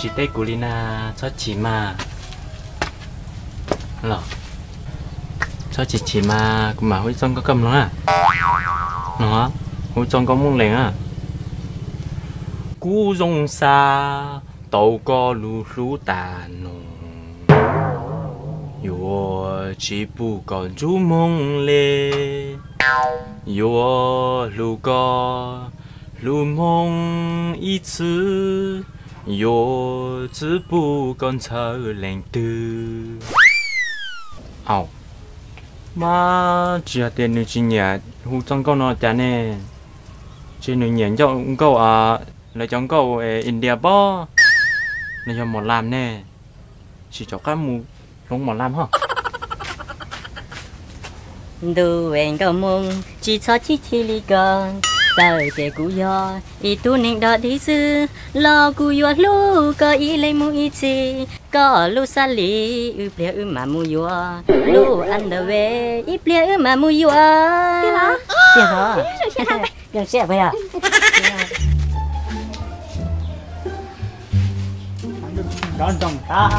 Tsis teb kuv li na, txhob chim mas. Los, txhob chim chim mas kuv mam hu ib txoj nkauj koj mloog na. No, hu ib txoj nkauj Moob Lees na. Kuv zoo xav tau koj lub hlub tas nug, yuav tsis pub koj ntsub hmoo li, yuav hlub koj hlub hmoo ib txwm, yuav txwv pub koj ntxhawb leej twg. Au, mas tsis yog tias nws tsis nyiam hu txoj nkauj no cas ne? Ces nws nyiam ncauj nkauj, lawv cov nkauj India pob, los yog mos lam ne? Tsis rov qab mus hloov mos lam ho. Ntuj es nkauj Hmoob, tsis txhob chim chim li ko, txawm tias kuv yog ib tug neeg dog dig xwb los kuv yuav hlub koj ib leeg mus ib txhis. Koj lub xab li, ib pliag wb mam mus yuav, lub underwear, ib pliag wb mam mus yuav. Tiag los? Tiag hov. Zoo siab puas yog? Nrov nroos tas.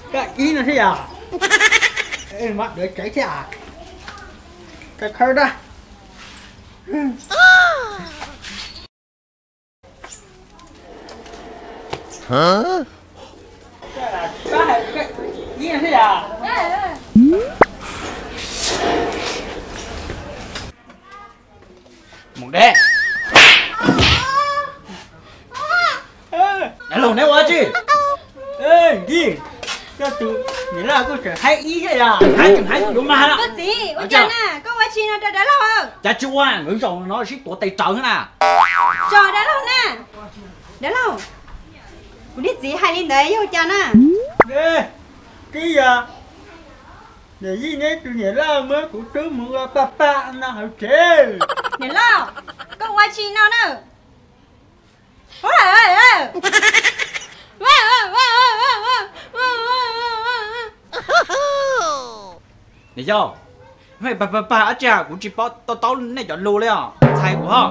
Koj ib no thiab yom? Mas dawv tsev thiab. Koj khawb da. Mus deb. Dab laug neb ua dab tsi? Nkig, koj tus niam loj kuj tseem haib ib thiab yom, haib tseem haib kuv yuav mag lawm. Koj txiv, ua cas na, koj ua dab tsi no rau dab laug? Cas tsis ua, nkawd zaum no sib tuav tes raws xwb na. Tso dab laug na. Dab laug, kuv niag txiv hais li ntawd yog cas na? Kib yog niam yij neb tus niam loj muab kuv tub mus ua paj paj no hauv tsev. Niam loj, koj ua dab tsi no na? Niam yau, paj paj paj dab tsi, kuv tsis paub to taub nej cov lus li os, txhais kuv ho.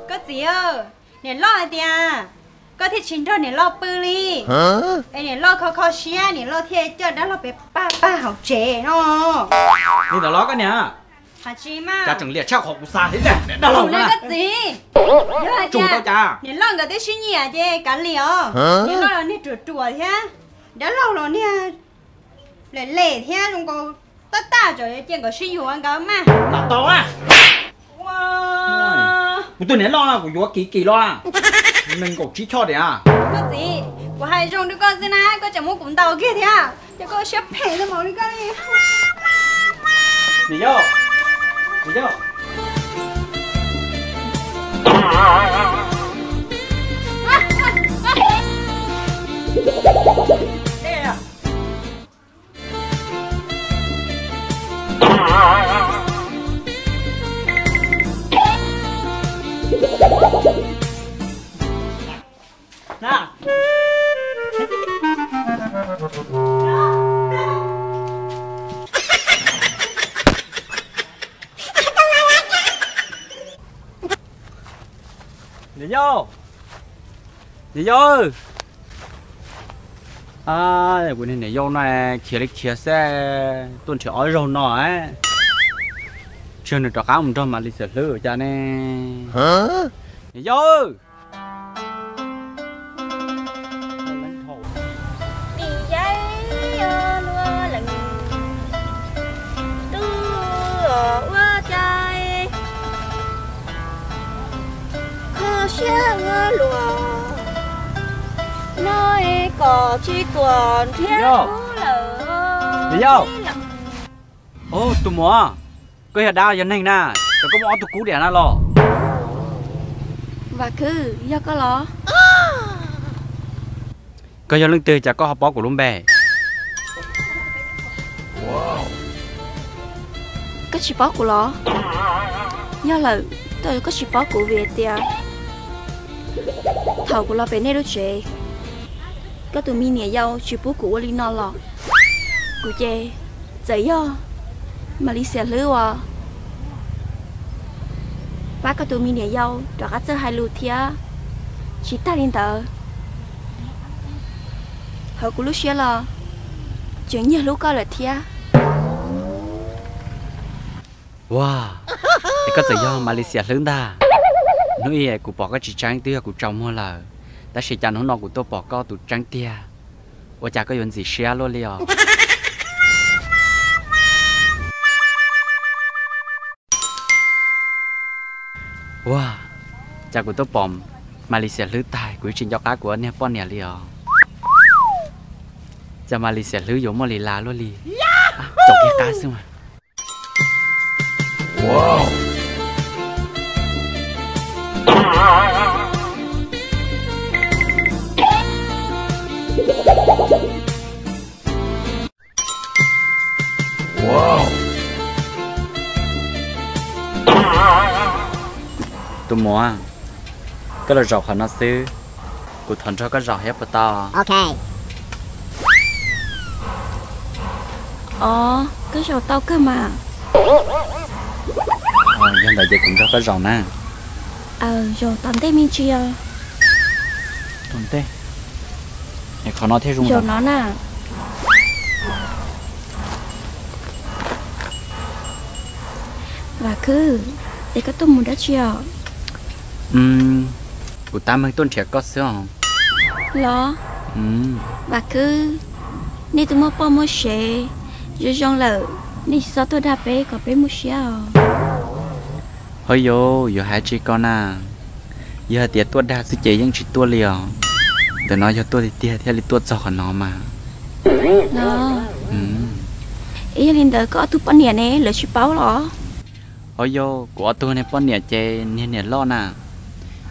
Koj txiv, niam loj hais tias koj thiaj tsis nrog niam loj pw li, es niam loj kho kho siab, niam loj thiaj coj dab laug pem paj paj hauv tsev no. Li ntawd los koj niam? Hais tsis mas. Cas tseem liam tshaj qhov kuv xav thiab, dab laug na. Koj txiv, yog hais tias niam loj nkawd twb sib nyiam ces kav liam os. Niam loj los niag ruam ruam thiab, dab laug los niag lem lem thiab, zoo nkaus tab tag tseem yuav cia nkawd sib yuav nkawd mas. Lam tau a. Kuv tus niam loj no kuv yuav kim kim los, nees nkaum tsib choj tiag. Koj txiv, kuv hais zoo rau koj xwb na, koj tseem muab kuv ntaus kiag thiab, ces koj siab phem li maum li koj li. Niam yau, niam yau. Niam yau, niam yau, kuv niag niam yau no khiav li khiav xwb, tuaj nrhiav ob zaug no, tsis yog nws rov qab mus nrog Mas Lis Xiam Hlwb cas ne. Niam yau. Nim yaib lua lees, tub ua cas kho siab ua luaj, no es kom tsis tuam nrhiav kuv lawm. Tus muam, koj yog dab yog neeg na, koj muaj ob tug kub diam na los? Vam Khwb, yog koj los? Koj yog leej twg cas koj ho paub kuv lub npe? Koj tsis paub kuv los? Yog lawm, koj tsis paub kuv vim tias thaum kuv los pem nej lub tsev, koj tus me niam yau tsis pub kuv ua li no los, kuv ces txawm yog Malaysia Hlwb uas pab koj tus me niam yau rov qab txawj hais lus thiab. Tsis tag li ntawd, hauv kuv lub siab los tseem nyiag hlub koj lawm thiab. Ua, es koj txawm yog Malaysia Hlwb ntag. Hnub ib kuv pom koj tsis tseeb twb yog kuv tsaus muag lawm, tab sis cas hnub no kuv tuaj pom koj tus tseeb tiag, ua cas koj yuav ntxim siab luaj li os? Ua, cas kuv tuaj pom Malaysia Hlwb tag kuv tsis nco qab kuv niag poj niam li os. Cas Malaysia Hlwb yuav muaj li las luaj li. Tsom kiag qab xwb mas. Tus muam, koj los zaum qhov no xwb, kuv thov nrog koj zaum thiab puas tau? Os, koj zaum tau kawg mas. Yog ntawd ces kuv nrog koj zaum na. Zaum tom ntej me ntsis os. Tom ntej? Qhov no thiaj zoo zaum no na. Vam Khwb, es koj tuaj mus dab tsi os? Kuv tab meeg tuaj nrhiav koj xwb os. Los, Vam Khwb, nej twb muaj poj muaj sev zoo zoo lawm, nej tsis txhob tuaj dag peb kom peb muaj siab os. Ho yog, yuav hais tsis ko na, yog hais tias tuaj dag xwb ces yeej tsis tuaj li os. Ntawm no yog tuaj tiag tiag thiaj li tuaj txog qhov no mas. Los, yog li ntawd koj ob tug poj niam ne, lawv tsis paub los? Ho yog, kuv ob tug niag poj niam ces niag niam loj na,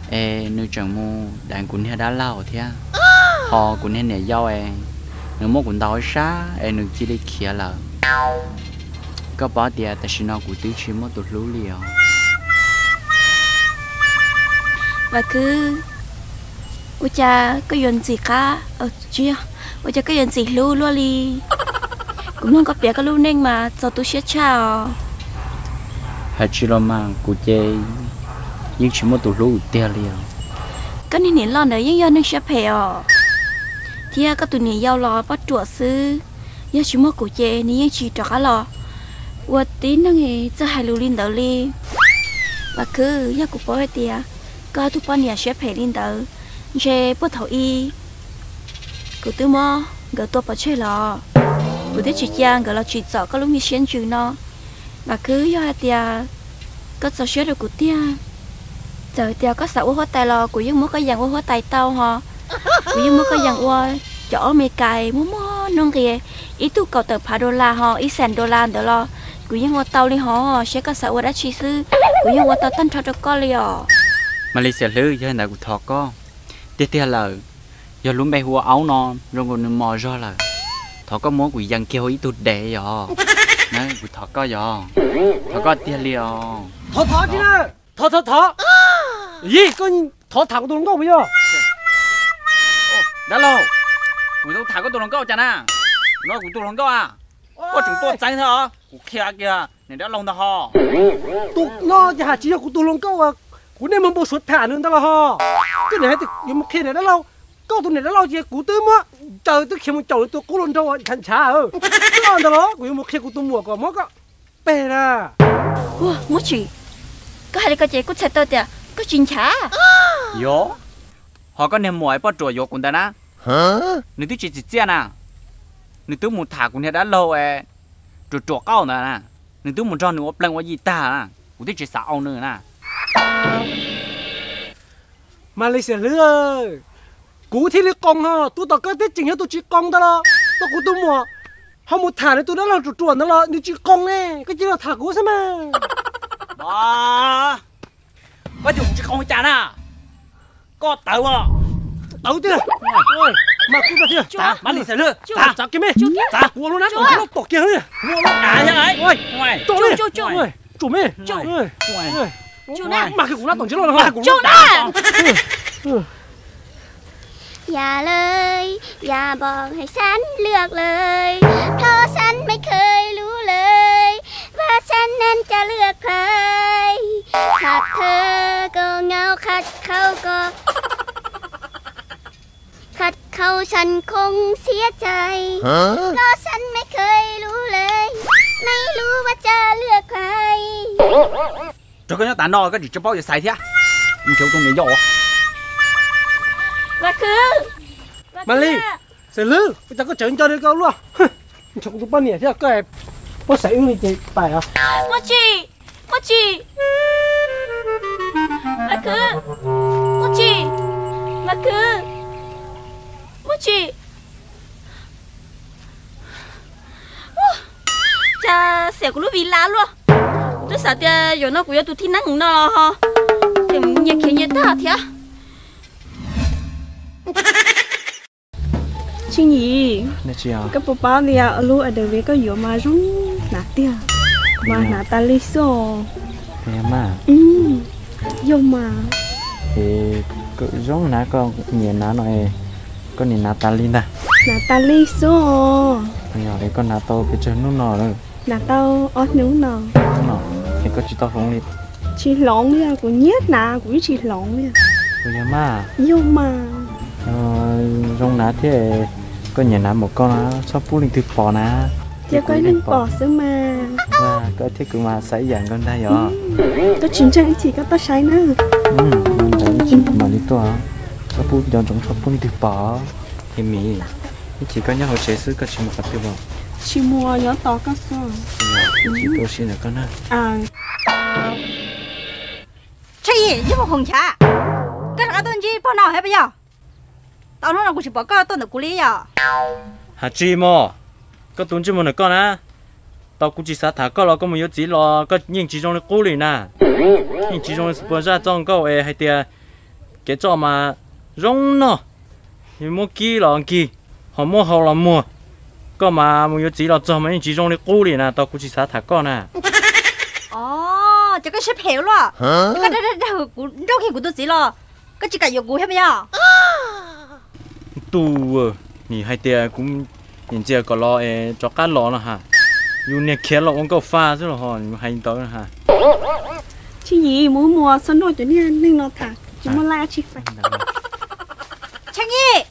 es nws tseem mus deev kuv niag dab laug thiab. Ho kuv niag niam yau es nws muab kuv ntaus ib sab es nws cia li khiav lawm. Koj paub tias tam sim no kuv twb tsis muaj tus hlub li os. Vam Khwb, ua cas koj yuav ntxim qab, tsis yog, ua cas koj yuav ntxim hlub luaj li? Kuv mloog koj piav koj lub neej mas txaus tu siab tshaj os. Hais tsis los mas kuv ces yeej tsis muaj tus hlub kuv tiag li os. Koj niag niam loj ntawd yeej yog neeg siab phem os, thiab koj tus niam yau los poj ruam xwb. Yog tsis muaj kuv ces nws yeej tsis rov qab los ua tib neeg txawj hais lus li ntawd li. Vam Khwb, yog kuv paub hais tias koj tus poj niam siab phem li ntawd, ntshe puag thaum ub kuv twb muab nkawd tua pov tseg los, kuv twb tsis cia nkawd los tsim txom koj lub me siab ntsws no. Vam Khwb, yog hais tias koj txaus siab rau kuv tiag, txawm tias koj xav ua huab tais los kuv yeej muab koj yees ua huab tais tau ho. Kuv yeej muab koj yees ua cov ob me kais muaj muaj nuj nqis, ib tug kaum tawm phav dollar ho ib xees dollar ntawd los kuv yeej ua tau li ho. Saib koj xav ua dab tsi xwb, kuv yeej ua tau tag nrho rau koj li os. Malaysia Hlwb, yog li ntawd kuv thov koj tiag tiag lawm, yog lub npe hu ua Aub no zoo nkaus nws mos zog lawm, thov koj muab kuv yees kiag ua ib tug dev yog. Na, kuv thov koj yog, thov koj tiag li os. Thov thov tsis na, thov thov thov. Yig, koj thov tham kuv tus hluas nkauj puas yog? Dab laug, kuv tham koj tus hluas nkauj cas na? No kuv tus hluas nkauj a, koj tseem tuaj txeeb thiab os. Kuv qhia kiag niam dab laug ntag ho. Tus no ces hais tsis yog kuv tus hluas nkauj, kuv niaj hmo npau suav tham nws ntag los ho. Koj niam hais tias yuav mus qhia niam dab laug, koj tus niam dab laug ces kuv twb muab ncaws twb khiav mus caum nws tus qub hluas nraug nchav nchav. Koj ntag los kuv yuav mus qhia kuv tus muam kom muab koj peg na. Ua, Muab Tsim, koj hais li ko ces kuj txhais tau tias koj tsis nchav. Yog, ho koj niag muam es poj ruam yuav kuv ntawd na, nws twb tsis tsim txiaj na, nws twb mus tham kuv niag dab laug es ruam ruam qauj ntawd na, nws twb mus nrog nws ua plees ua yi tag na, kuv twb tsis xav au nws na. Malaysia Hlwb, kuv thiaj li qoos ho, tus tom koj teb tseem yog tus tsis qoos ntag los, tos kuv tus muam ho mus tham nws tus dab laug ruam ruam ntawd los nws tsis qoos ne, koj cia li tham kuv xwb mas. Koj tias kuv tsis qoos cas na? Koj tawv os. Tawv tiag. Mas kuv tiag. Mab Lis Xaiv Lwj, txav kiag me. Txav, ua lub nab tom kiag li. Tsuam me. Mas kiag kuv nab tom ntsis los. อย่าเลย อย่าบอกให้ฉันเลือกเลย เพราะฉันไม่เคยรู้เลย ว่าฉันนั้นจะเลือกใคร ขัดเธอก็เหงา ขัดเขาก็ ขัดเขาฉันคงเสียใจ เพราะฉันไม่เคยรู้เลย ไม่รู้ว่าจะเลือกใคร Rau koj nyob tas no koj tsis tsis paub yuav xaiv thiab. Nrhiav tus niam yau. Mab Lis, Xaiv Lwj, ua cas koj tseem nco li koj luaj. Nrhiav kuv tus poj niam thiab koj puab xaiv wb li ces pais os. Muaj Tsim, Muaj Tsim. Mab Khwb, Muaj Tsim, Mab Khwb, Muaj Tsim. Cas xiam kuv lub vi la luaj. Kuv twb xav tias zaum no kuv yuav tus thib neeb no los ho, ces nyias khiav nyias tag thiab. Tsheej Yim, koj puas paub tias lub a dav viv koj yuav mas zoo hnav tiag, mas hnav tas li xwb. Yog mas, zoo hnav koj nyiam hnav no, koj nim hnav tas li ntag. Hnav tas li xwb. Yog es koj hnav tau pes tsawg hnub no lawm? Hnav tau ob hnub no. Es koj tsis tau hloov li? Tsis hloov li, kuv nyiam hnav kuv yeej tsis hloov li. Yog mas. Yog mas. Zoo hnav thiab, koj nyiam hnav npaum koj na, txhob pub leej twg pom na. Cia koj ib leeg pom xwb mas. Koj thiab kuv mas xaiv ib yam nkaus ntag yog. Koj tsis ntseeg ib chim koj tuaj saib na. Ntawd ib chim kuv mam li tuaj, txhob pub nco ntsoov txhob pub leej twg pom. Yog mas, ib chim koj nyob hauv tsev xwb koj tsis mus qhov twg los? Tsis mus, nyob tos koj xwb. Ib chim tuaj ua si ntawm koj na. Tsheej Yim, yog mus khoom nchav, koj rov qab tuaj ntsib pog no thiab puas yog? Tau hnub no kuv tsis pom koj tuaj ntawm kuv li yom. Hais tsis mus, koj tus ntsej muag ntawm koj na, tau kuv tsis xav tham koj los koj mus yuav txiv los koj yeej tsis zoo li qub li na. Yeej tsis zoo li puas zaj txoj nkauj es hais tias kev txoj mas zoo noj, muab kib los nkig, ho muab hau los muag. Koj mas mus yuav txiv los txog mas yeej tsis zoo li qub li na, tau kuv tsis xav tham koj na. Os, ces koj siab phem luaj. Koj dag dag kuv nrauj kiag kuv tus txiv los koj tsis kam yuav kuv thiab puas yog? Tus, nim hais tias kuv niam ntxias kom los es rov qab los no ha. Yus niag khiav los ua nkauj fa xwb los ho hais ntawd ha. Tsheej Yim, mus mus txhob nrog cov niag neeg no tham, tsis muaj laij dab tsi fais. Tsheej Yim,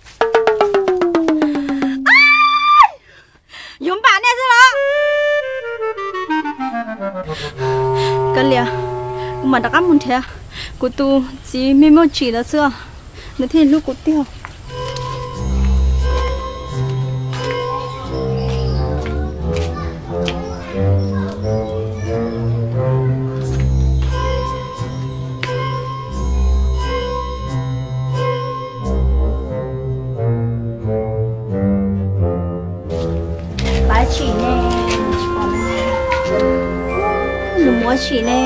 yuav npam nej xwb los? Kav liam, kuv mam rov qab mus nrhiav kuv tus txiv me Muaj Tsim ntawd xwb, nws thiaj hlub kuv tiag. Pab tsim ne, tsis pom ne. Nws muab tsim ne,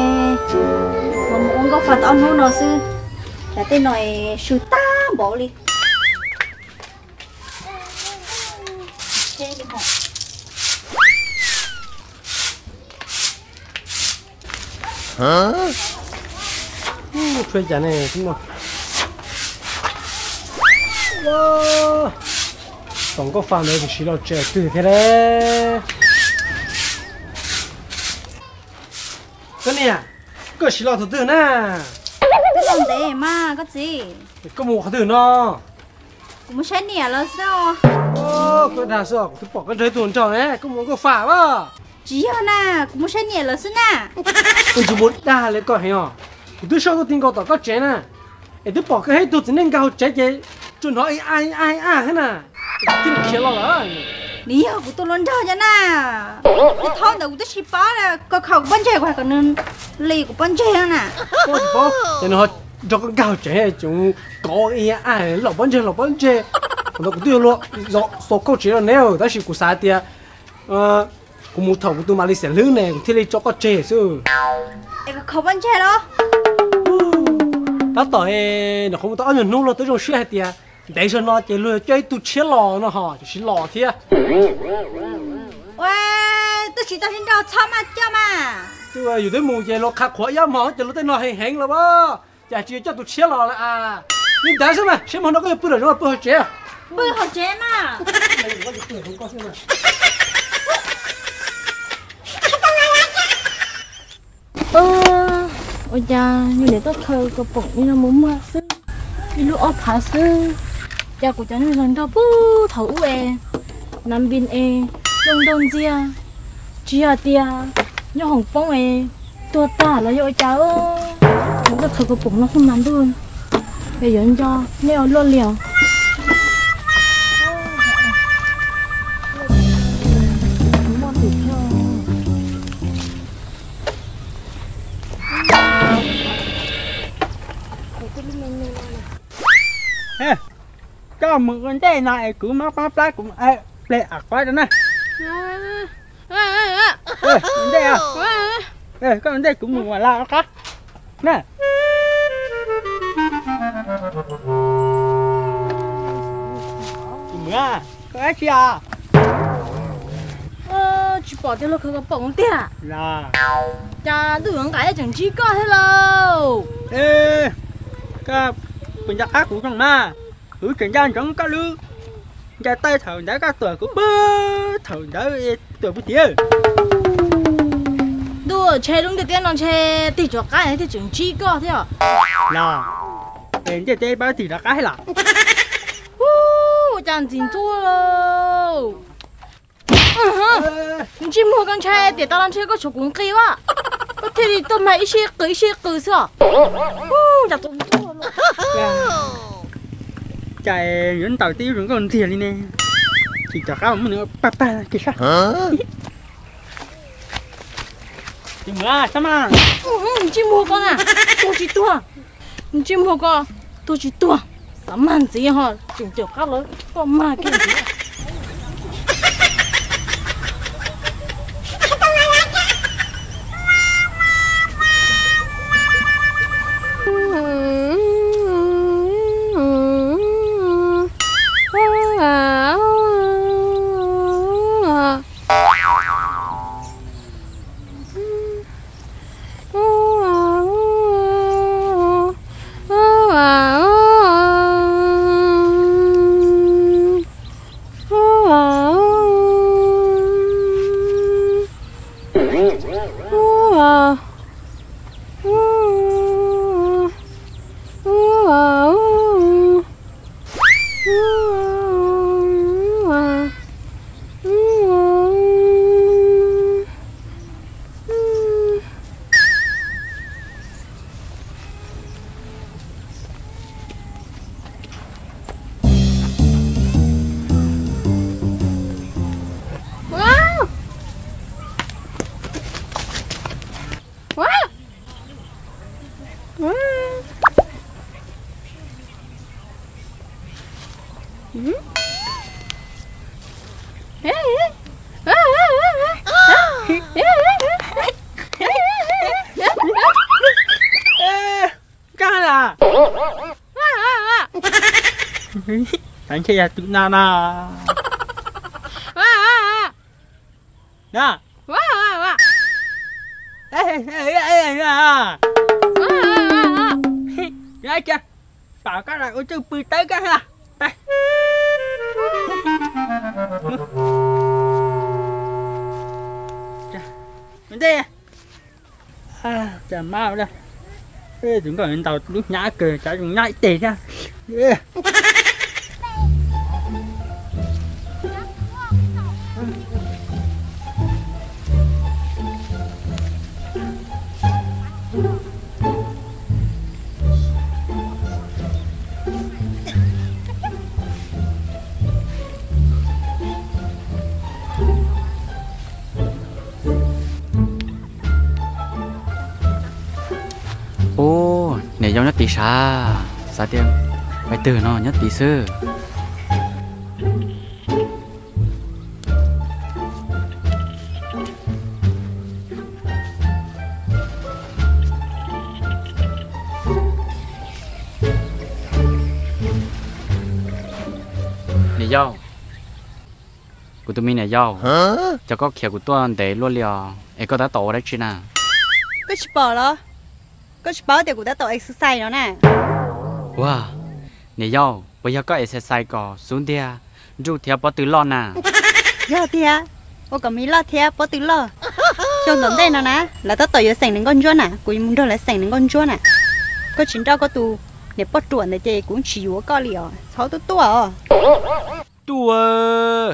mas mus ua nkauj fa tau ob hnub no xwb, cas tej no es swb tag npaum li. Tshuav cas ne, tom nkauj fa ntawd kuv siv los tsev twg thiab ne? Koj niam, koj siv los thaum twg na? Twb tau ntev mas koj txiv. Koj mus qhov twg no? Kuv mus saib niam lawv xwb. Koj dag xwb, kuv twb pom koj nrog ib tug nraug ne, koj mus nkauj fa los? Tsis yog na, kuv mus saib niam lawv xwb na. Kuv tsis mus dag li koj heev os. Kuv twb soj tuaj ti nkaus tom koj tsev na, es twb pom koj ib tug txiv neej nkag hauv tsev ces tsuas hnov ib a ib a ib a thiab na, thiaj li khiav los lawm. Nws yog kuv tus hluas nraug cov na, thaum ntawd kuv twb tsis paub, khaws khaws kuv pob ntseg kom nws li kuv pob ntseg na. Koj tsis paub ces nws ho nrog koj nkag hauv tsev ces kov ib a, los pob ntseg los pob ntseg. Thaum ntawd kuv twb yuav luag xaus khauj tsev los ne, tab sis kuv xav tias kuv mus thaum kuv tus mam li xiam hlwb ne kuv thiaj li tso koj tseg xwb. Es khaws pob ntseg los? Tab tom, nws qhov mus tau ob nyuag hnub luag twb zoo siab hais tias ntev zaug no ces luag coj ib tug tshiab los no ho tam sim los thiab. Ua, tub tsis tau sib nrauj txhob maj coj mas. Yus twb mus ces luag qha qhuav ib ob hmos ces luag tej no heev heev los as, cas tsis coj tus tshiab los lawm a. Li ntawd xwb mas, seb hmo no koj yuav pw lawm zoo pw hauv tsev. Pw hauv tsev mas. Ua cas nyuag niam tuaj khaws kaus poom li no mus muag xwb, ib lub ob phav xwb, cas kuv cov nyuag hluas nraug puag thaum ub es, nas npis es, zoo nraug ntxiag, tsis yog tias nyob hoom poob es tuag tag los yog ua cas. Tuaj khaws kaus poom no xwb mas ntuj, es yuav nco nej ua luaj li os. Koj mus ua ntej no es kuv muab plab kuv ple av qab rau na. Ntej, koj ua ntej kuv mus ua laj qab na. Koj dab tsi os? Tsis pom tias luag khaws kaus poom tiag. Cas ntuj yuav nqaim tseem ntsib koj thiab lauj. Koj puas nco qab kuv zoo mas? Kuv tseem nco ntsoov koj lub ncaws taw thaum ntawd koj tuam kuv puag thaum ntawd tuam puag tid. Ntuj, ntshe lub ntiaj teb no ntshe tig rov qab thiaj tseem ntsib koj thiab. Los, es ntiaj teb paub tig rov qab los? Ua cas ntxim ntxub lauj. Ntsej muag koj ntshai tiam tas los ntshe koj tshuav kuv nqi a, koj thiaj li tuaj mag ib sij qw ib sij qw xwb os. Cas yuav ntaus tib zoo nkauj ntxiag li ne, tsis rov qab muab nws pag pag kiag sab. Ntsej muag koj na, tuag tsis tuag? Ntsej muag koj tuag tsis tuag? Xav mag ntxiv ho tseem caum qab lawv koj mag kiag ntxiv. Kab las, ntshe yog tus no no. Pom koj los ua tsuj pw tawb koj los. Ua ntej. Cas mab, tus nkauj ntaus lub hnyav kawg, cas zoo nyob ib teg thiab. Ub, niam yau nyob tid sav, xav tias pais twg no nyob tid xwb. Niam yau, kuv tus me niam yau, cas koj khiav kuv tuaj ntev luaj li os, es koj tab tom ua dab tsi na? Koj tsis pom los? Koj tsis paub tias kuv tab tom exercise no na? Ua, niam yau, puas yog koj exercise kom xub ntiag nruj thiab pob tw loj na? Yog tiag, ua kom me loj thiab pob tw loj. Xyoo tom ntej no na, lawv tab tom yuav xeem niam nkauj ntsuab na, kuv yuav mus nrog lawv xeem niam nkauj ntsuab na. Koj tsis nrauj koj tus niam poj ruam ntawd ces kuv tsis yuav koj li os, txhob tuaj tuaj os. Tuaj,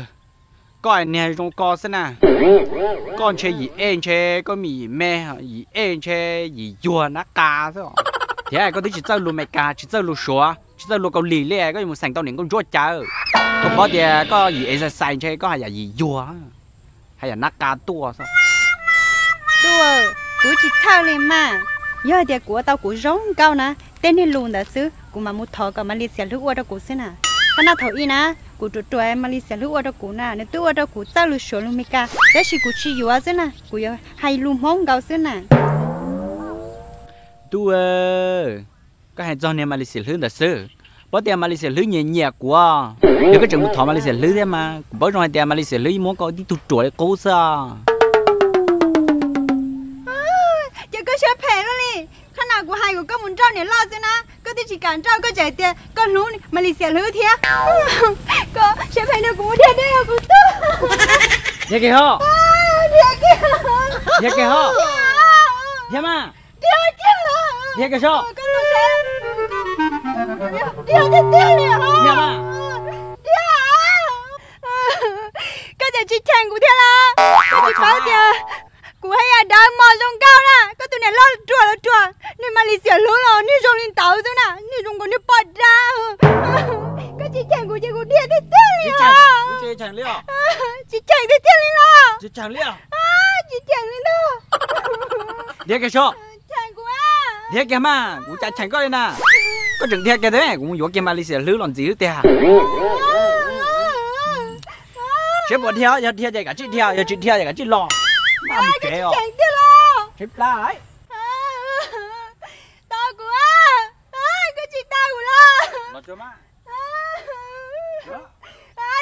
koj niag zoo ko xwb na. Koj ntshe yim ej ntshe koj me yim me, yim ej ntshe yim yuag nab qa xwb os. Thiab koj twb tsis txawj lus Meskas, tsis txawj lus Suav, tsis txawj lus Kaus Lim li, koj yuav mus xeem tau niam nkauj ntsuab cas? Koj paub tias koj yim exercise ntshe koj haj yam yim yuag, haj yam nab qa tuaj xwb. Tuaj, kuv tsis txhawj li mas. Yog tias kuv ua tau kuv zoo nkauj na, tej niag lus ntawd xwb kuv mam mus thov kom Malis Xiam Hlwb ua rau kuv xwb na. Qhov no thaum ub na, kuv ruam ruam Malis Xiam Hlwb ua rau kuv na, nws twb ua rau kuv txawj lus Suav lus Meskas, tab sis kuv tsis yuav xwb na, kuv yuav hais lus Hmoob nkaus xwb na. Ntuj, koj hais txog niag Malis Xiam Hlwb ntawd xwb, paub tias Malis Xiam Hlwb nyiam nyiam kuv, yog koj tseem mus thov Malis Xiam Hlwb thiab mas kuv paub zoo hais tias Malis Xiam Hlwb yeej muab koj ua tib tug ruam li qub xwb. Ces koj siab phem luaj li. Qhov no kuv hais kom koj mus nrauj niam loj xwb na, koj twb tsis kam nrauj, koj tseem tias koj hlub Malis Xiam Hlwb thiab. Koj siab phem no, kuv mus dhia dej os kuv tub. Dhia kiag ho. Dhia kiag ho. Dhia mas. Dhia kiag. Dhia kiag so. Dhia tiag tiag li os. Dhia mas. Dhia. Koj tseem tsis cheem kuv thiab los? Koj tsis paub tias kuv haj yam dawb mos zoo nkauj na, koj tus niam loj ruam los ruam, niag Malis Xiam Hlwb los niag zoo li ntawd xwb na, niag zoo nkaus niag poj dab. Koj tsis cheem kuv ces kuv dhia tiag tiag li os. Tsis cheem tiag tiag li los? Tsis cheem li ntag. Dhia kiag so. Dhia kiag mas, kuv cas cheem koj li na. Koj tseem dhia kiag thiab, kuv mus yuav kiag Malis Xiam Hlwb los ntxiv xwb tiag. Siab puas dhia, yog dhia ces kav tsij dhia, yog tsis dhia ces kav tsij los. Mas mus tsev os. Tsev plab. Tau kuv, koj tsis tau kuv los?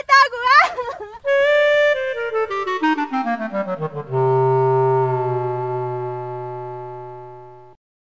Tau kuv.